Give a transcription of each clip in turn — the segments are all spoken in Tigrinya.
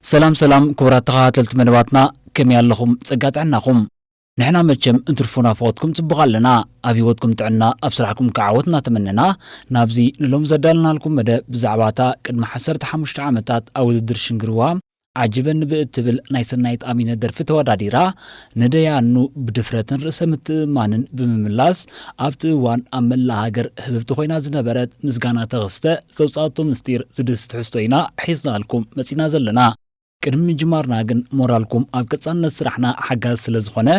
ሰላም ሰላም ክቡራት ተኸታተልቲ መደባትና፣ ከመይ ኣለኹም? ጸጋ ጥዕናኹም? ንሕና መቸም እንትርፎ ናፍቖትኩም ጽቡቕ ኣለና። ኣብ ህይወትኩም ጥዕና፣ ኣብ ስራሕኩም ከዓ ዓወት እናተመነና፣ ናብዚ ንሎም ዘዳለናልኩም መደብ ብዛዕባ እታ ቅድሚ ዓሰርተ ሓሙሽተ ዓመታት ኣብ ውድድር ሽንግርዋ ዓጅበኒ ብእትብል ናይ ሰናይት ኣሚነ ደርፊ ተወዳዲራ ንደያኑ ብድፍረትን ርእሰ ምትእምማንን ብምምላስ ኣብቲ እዋን ኣብ መላእ ሃገር ህብብቲ ኮይና ዝነበረት ምስጋና ተኸስተ ዘውጻእቶ ምስጢር ዝድህስ ትሕዝቶ ኢና ሒዝናልኩም መጺና ዘለና። ቅድሚ ምጅማርና ግን ሞራልኩም ኣብ ቀጻልነት ስራሕና ሓጋዚ ስለ ዝኾነ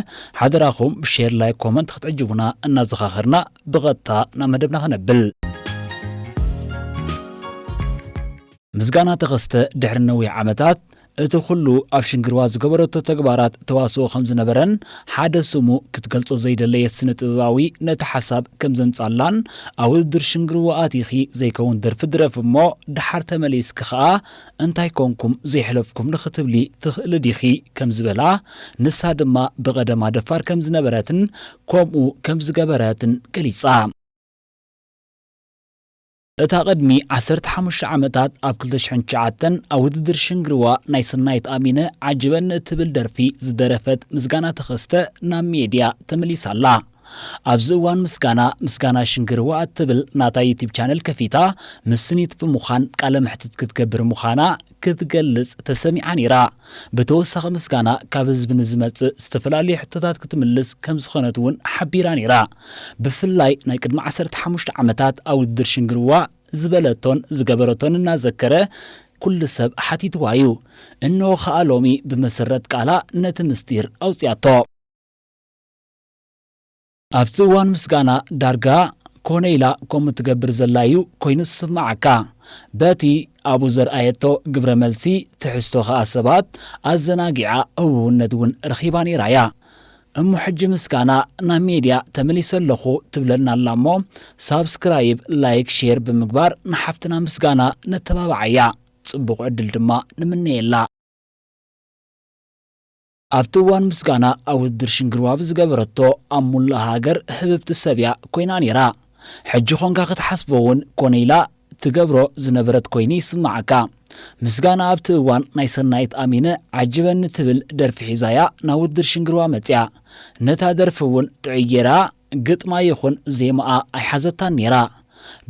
ሓደራኹም ብሼር፣ ላይክ፣ ኮመንት ክትዕጅቡና እናዘኻኸርና ብቐጥታ ናብ መደብና ክነብል። ምስጋና ተኸስተ ድሕሪ ነዊሕ ዓመታት እቲ ኩሉ ኣብ ሽንግርዋ ዝገበረቶ ተግባራት ተዋስኦ ከም ዝነበረን ሓደ ስሙ ክትገልጾ ዘይደለየት ስነ ጥበባዊ ነቲ ሓሳብ ከም ዘምጻላን ኣብ ውድድር ሽንግርዋ ኣቲኺ ዘይከውን ደርፊ ድረፊ እሞ ደሓር ተመሊስኪ ከኣ እንታይ ኮንኩም ዘይሕለፍኩም ንኽትብሊ ትኽእሊ ዲኺ ከም ዝበላ ንሳ ድማ ብቐደማ ደፋር ከም ዝነበረትን ከምኡ ከም ዝገበረትን ገሊጻ። እታ ቅድሚ ዓሰርተ ሓሙሽተ ዓመታት ኣብ ክልተ ሽሕን ትሽዓተን ኣብ ውድድር ሽንግርዋ ናይ ሰናይት ኣሚነ ዓጅበኒ እትብል ደርፊ ዝደረፈት ምስጋና ተኸስተ ናብ ሜድያ ተመሊሳ ኣላ። ኣብዚ እዋን ምስጋና፣ ምስጋና ሽንግርዋ እትብል ናታ ዩቲብ ቻነል ከፊታ ምስኒት ብምዃን ቃለ መሕትት ክትገብር ምዃና ክትገልጽ ተሰሚዓ ነይራ። ብተወሳኺ ምስጋና ካብ ህዝቢ ንዝመጽእ ዝተፈላለዩ ሕቶታት ክትምልስ ከም ዝኾነት እውን ሓቢራ ነይራ። ብፍላይ ናይ ቅድሚ ዓሰርተ ሓሙሽተ ዓመታት ኣብ ውድድር ሽንግርዋ ዝበለቶን ዝገበረቶን እናዘከረ ኩሉ ሰብ ሓቲትዋ እዩ። እንሆ ኸኣ ሎሚ ብመሰረት ቃላ ነቲ ምስጢር ኣውጽያቶ። ኣብቲ እዋን ምስጋና ዳርጋ ኮነ ኢላ ከምኡ ትገብር ዘላ እዩ ኮይኑ ዝስምዓካ። በቲ ኣብኡ ዘርኣየቶ ግብረ መልሲ ትሕዝቶ ከኣ ሰባት ኣዘናጊዓ ህቡብነት እውን ረኺባ ነይራ እያ። እሞ ሕጂ ምስጋና ናብ ሜድያ ተመሊሰ ኣለኹ ትብለና ኣላ እሞ ሳብስክራይብ፣ ላይክ፣ ሼር ብምግባር ንሓፍትና ምስጋና ነተባብዓያ። ጽቡቕ ዕድል ድማ ንምነየላ። ኣብቲ እዋን ምስጋና ኣብ ውድድር ሽንግርዋ ብዝገበረቶ ኣብ ሙሉእ ሃገር ህብብቲ ሰብ እያ ኮይና ነይራ። ሕጂ ኾንካ ክትሓስቦ እውን ኮነ ኢላ ትገብሮ ዝነበረት ኮይኑ ይስምዓካ። ምስጋና ኣብቲ እዋን ናይ ሰናይት ኣሚነ ዓጅበኒ ትብል ደርፊ ሒዛያ ናብ ውድድር ሽንግርዋ መጽያ። ነታ ደርፊ እውን ጥዑይ ጌራ ግጥማ ይኹን ዜማኣ ኣይሓዘታን ነይራ።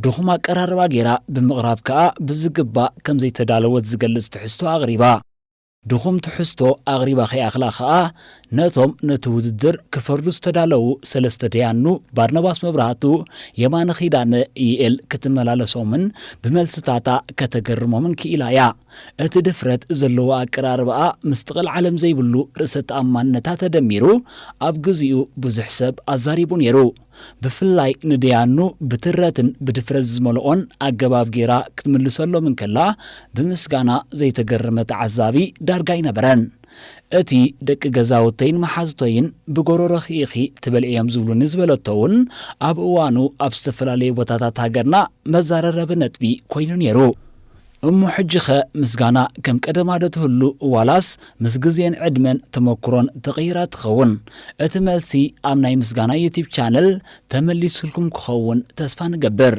ድኹም ኣቀራርባ ጌራ ብምቕራብ ከኣ ብዝግባእ ከም ዘይተዳለወት ዝገልጽ ትሕዝቶ ኣቕሪባ። ድኹም ትሕዝቶ ኣቕሪባ ከይኣኽላ ከኣ ነቶም ነቲ ውድድር ክፈርዱ ዝተዳለዉ ሰለስተ ደያኑ ባርናባስ መብራህቱ፣ የማነ ኪዳነ፣ ይኤል ክትመላለሶምን ብመልስታታ ከተገርሞምን ክኢላ እያ። እቲ ድፍረት ዘለዎ ኣቀራርባኣ ምስቲ ቀልዓለም ዘይብሉ ርእሰ ተኣማንነታ ተደሚሩ ኣብ ግዚኡ ብዙሕ ሰብ ኣዛሪቡ ነይሩ። ብፍላይ ንደያኑ ብትረትን ብድፍረት ዝመልኦን ኣገባብ ጌራ ክትምልሰሎም እንከላ ብምስጋና ዘይተገረመ ተዓዛቢ ዳርጋ ኣይነበረን። እቲ ደቂ ገዛውተይን መሓዙተይን ብጎረሮኺ ኢኺ ትበልዕዮም ዝብሉኒ ዝበለቶ እውን ኣብ እዋኑ ኣብ ዝተፈላለዩ ቦታታት ሃገርና መዛረረቢ ነጥቢ ኮይኑ ነይሩ። እሞ ሕጂኸ ምስጋና ከም ቀደማ ዶ ትህሉ ዋላስ ምስ ግዜን ዕድመን ተመኩሮን ተቐይራ ትኸውን? እቲ መልሲ ኣብ ናይ ምስጋና ዩቲብ ቻነል ተመሊሱልኩም ክኸውን ተስፋ ንገብር።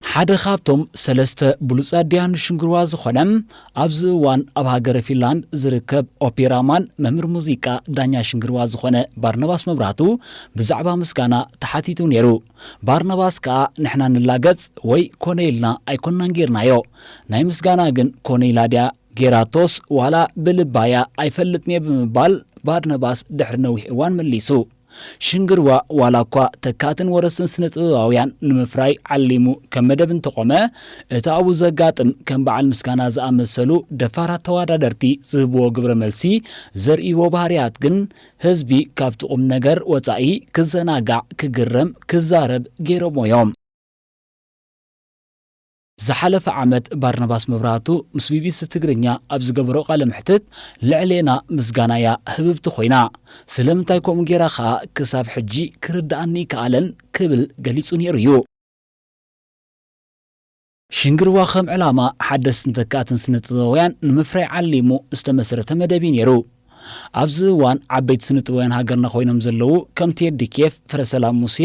ሓደ ካብቶም ሰለስተ ብሉጻት ደያኑ ሽንግርዋ ዝኾነ ኣብዚ እዋን ኣብ ሃገረ ፊንላንድ ዝርከብ ኦፔራማን መምህር ሙዚቃ ዳኛ ሽንግርዋ ዝኾነ ባርናባስ መብራህቱ ብዛዕባ ምስጋና ተሓቲቱ ነይሩ። ባርናባስ ከኣ ንሕና ንላገጽ ወይ ኮነ ኢልና ኣይኮናን ጌርናዮ። ናይ ምስጋና ግን ኮነ ኢላ ድያ ጌራቶስ ዋላ ብልባያ ኣይፈልጥን'የ ብምባል ባርናባስ ድሕሪ ነዊሕ እዋን መሊሱ። ሽንግርዋ ዋላ እኳ ተካእትን ወረስትን ስነ ጥበባውያን ንምፍራይ ዓሊሙ ከም መደብ እንተቖመ፣ እቲ ኣብኡ ዘጋጥም ከም በዓል ምስጋና ዝኣመሰሉ ደፋራት ተወዳደርቲ ዝህብዎ ግብረ መልሲ ዘርእይዎ ባህርያት ግን ህዝቢ ካብቲ ቁም ነገር ወጻኢ ክዘናጋዕ፣ ክግረም፣ ክዛረብ ገይሮሞ እዮም። ዝሓለፈ ዓመት ባርናባስ መብራህቱ ምስ ቢቢሲ ትግርኛ ኣብ ዝገበሮ ቃለ መሕትት ልዕሌና ምስጋናያ ህብብቲ ኮይና፣ ስለምንታይ ከምኡ ጌራ ከኣ ክሳብ ሕጂ ክርድኣኒ ይከኣለን ክብል ገሊጹ ነይሩ እዩ። ሽንግርዋ ከም ዕላማ ሓደስትን ተካእትን ስነ ጥበባውያን ንምፍራይ ዓሊሙ ዝተመስረተ መደብ እዩ ነይሩ። ኣብዚ እዋን ዓበይቲ ስነ ጥበባውያን ሃገርና ኮይኖም ዘለዉ ከም ቴዲ ኬፍ፣ ፍረሰላም ሙሴ፣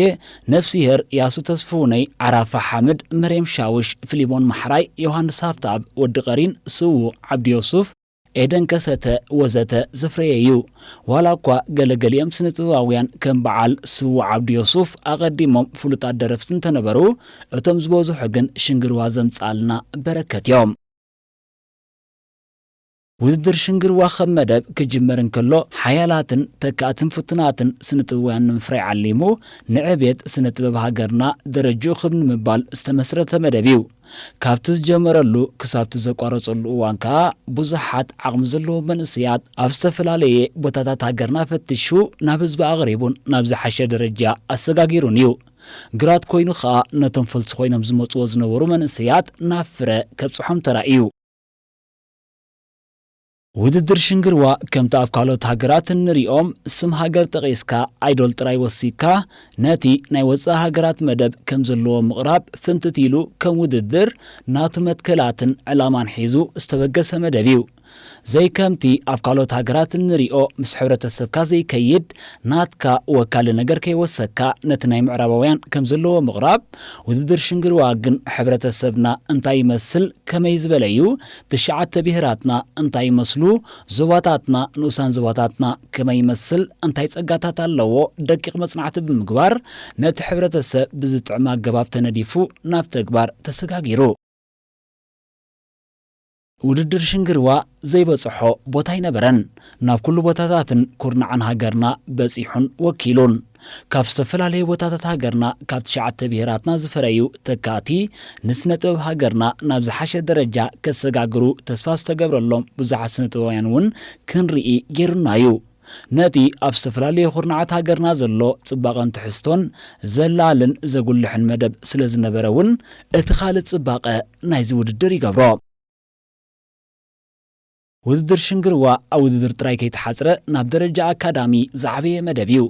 ነፍሲሄር፣ ያሱ ተስፍሁነይ፣ ዓራፋ ሓምድ፣ መርየም ሻውሽ፣ ፊሊሞን ማሕራይ፣ ዮሃንስ ሃብተኣብ፣ ወዲ ቀሪን፣ ስዉእ ዓብዲ ዮሱፍ፣ ኤደን ከሰተ ወዘተ ዘፍረየ እዩ። ዋላ እኳ ገለገሊኦም ስነ ጥበባውያን ከም በዓል ስዉእ ዓብዲ ዮሱፍ ኣቐዲሞም ፍሉጣት ደረፍቲ እንተነበሩ፣ እቶም ዝበዝሑ ግን ሽንግርዋ ዘምጽኣልና በረከት እዮም። ውድድር ሽንግርዋ ከም መደብ ክጅመር እንከሎ፣ ሓያላትን ተካእትን ፍቱናትን ስነ ጥበባውያን ንምፍራይ ዓሊሙ፣ ንዕብየት ስነ ጥበብ ሃገርና ደረጅኡ ክብ ንምባል ዝተመስረተ መደብ እዩ። ካብቲ ዝጀመረሉ ክሳብቲ ዘቋረጸሉ እዋን ከኣ፣ ብዙሓት ዓቕሚ ዘለዎም መንእሰያት ኣብ ዝተፈላለየ ቦታታት ሃገርና ፈቲሹ፣ ናብ ህዝቢ ኣቕሪቡን ናብ ዝሓሸ ደረጃ ኣሰጋጊሩን እዩ። ግራት ኮይኑ ከኣ፣ ነቶም ፈልሲ ኮይኖም ዝመጽዎ ዝነበሩ መንእሰያት ናብ ፍረ ከብጽሖም ተራእዩ። ውድድር ሽንግርዋ ከምቲ ኣብ ካልኦት ሃገራት እንሪኦም፣ ስም ሃገር ጠቒስካ፣ ኣይዶል ጥራይ ወሲኽካ፣ ነቲ ናይ ወጻኢ ሃገራት መደብ ከም ዘለዎ ምቕራብ ፍንትት ኢሉ ከም ውድድር ናቱ መትከላትን ዕላማን ሒዙ ዝተበገሰ መደብ እዩ። ዘይከምቲ ኣብ ካልኦት ሃገራት እንሪኦ፣ ምስ ሕብረተሰብካ ዘይከይድ፣ ናትካ ወካሊ ነገር ከይወሰካ፣ ነቲ ናይ ምዕራባውያን ከም ዘለዎ ምቕራብ፣ ውድድር ሽንግርዋ ግን ሕብረተሰብና እንታይ ይመስል፣ ከመይ ዝበለ እዩ፣ ትሽዓተ ብሄራትና እንታይ ይመስሉ፣ ዞባታትና፣ ንኡሳን ዞባታትና ከመይ ይመስል፣ እንታይ ጸጋታት ኣለዎ፣ ደቂቕ መጽናዕቲ ብምግባር፣ ነቲ ሕብረተሰብ ብዝጥዕም ኣገባብ ተነዲፉ ናብ ተግባር ተሰጋጊሩ። ውድድር ሽንግርዋ ዘይበጽሖ ቦታ ኣይነበረን። ናብ ኩሉ ቦታታትን ኩርናዓን ሃገርና በጺሑን ወኪሉን። ካብ ዝተፈላለዩ ቦታታት ሃገርና፣ ካብ ትሽዓተ ብሄራትና ዝፈረዩ ተካእቲ፣ ንስነ ጥበብ ሃገርና ናብ ዝሓሸ ደረጃ ከሰጋግሩ ተስፋ ዝተገብረሎም ብዙሓት ስነ ጥበባውያን እውን ክንርኢ ገይሩና እዩ። ነቲ ኣብ ዝተፈላለዩ ኩርናዓት ሃገርና ዘሎ ጽባቐን ትሕዝቶን ዘላልን ዘጉልሕን መደብ ስለ ዝነበረ እውን፣ እቲ ካልእ ጽባቐ ናይዚ ውድድር ይገብሮ። ውድድር ሽንግርዋ ኣብ ውድድር ጥራይ ከይተሓጽረ፣ ናብ ደረጃ ኣካዳሚ ዝዓበየ መደብ እዩ።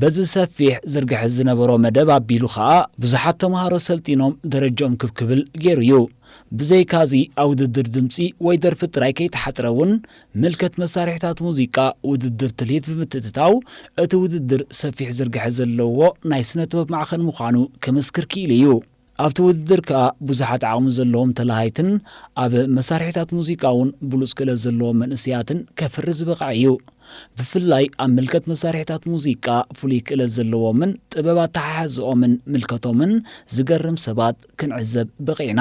በዚ ሰፊሕ ዝርግሐ ዝነበሮ መደብ ኣቢሉ ኸኣ፣ ብዙሓት ተምሃሮ ሰልጢኖም ደረጃኦም ክብ ክብል ገይሩ እዩ። ብዘይካዚ፣ ኣብ ውድድር ድምጺ ወይ ደርፊ ጥራይ ከይተሓጽረ እውን፣ ምልከት መሳርሒታት ሙዚቃ ውድድር ትልሂት ብምትእትታው፣ እቲ ውድድር ሰፊሕ ዝርግሐ ዘለዎ ናይ ስነ ጥበብ ማዕኸን ምዃኑ ክምስክር ክኢሉ እዩ። ኣብቲ ውድድር ከኣ፣ ብዙሓት ዓቕሚ ዘለዎም ተላሃይትን ኣብ መሳርሒታት ሙዚቃ እውን ብሉጽ ክእለት ዘለዎም መንእሰያትን ከፍሪ ዝበቕዐ እዩ። ብፍላይ ኣብ ምልከት መሳርሒታት ሙዚቃ ፍሉይ ክእለት ዘለዎምን ጥበብ ኣተሓሕዝኦምን ምልከቶምን ዝገርም ሰባት ክንዕዘብ በቒዕና።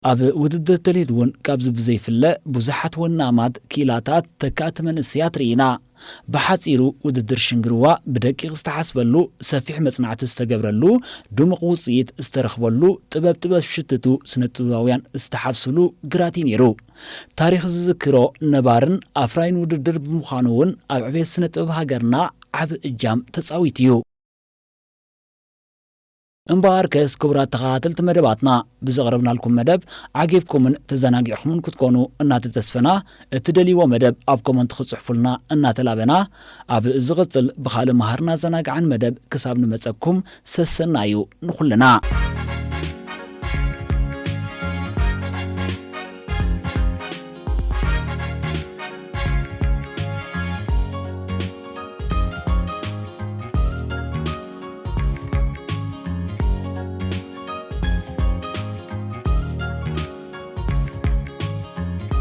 ኣብ ውድድር ትልሂት እውን ካብዚ ብዘይፍለ፣ ብዙሓት ወናማት ክኢላታት ተካእቲ መንእሰያት ርኢና። ብሓጺሩ፣ ውድድር ሽንግርዋ ብደቂቕ ዝተሓስበሉ፣ ሰፊሕ መጽናዕቲ ዝተገብረሉ፣ ድሙቕ ውጽኢት ዝተረኽበሉ፣ ጥበብ ጥበብ ሽትቱ ስነ ጥበባውያን ዝተሓፍስሉ ግራት እዩ ነይሩ። ታሪኽ ዝዝክሮ ነባርን ኣፍራይን ውድድር ብምዃኑ እውን፣ ኣብ ዕቤት ስነ ጥበብ ሃገርና ዓቢ እጃም ተጻዊቱ እዩ። እምበኣርከስ፣ ክቡራት ተኸታተልቲ መደባትና፣ ብዘቕረብናልኩም መደብ ዓጊብኩምን ተዘናጊዕኩምን ክትኮኑ እናተተስፈና፣ እትደልይዎ መደብ ኣብ ኮመንት ክትጽሕፉልና እናተላበና፣ ኣብ ዝቕጽል ብኻልእ መሃርን ኣዘናጋዕን መደብ ክሳብ ንመጸኩም፣ ሰሰናዩ ንኹልና።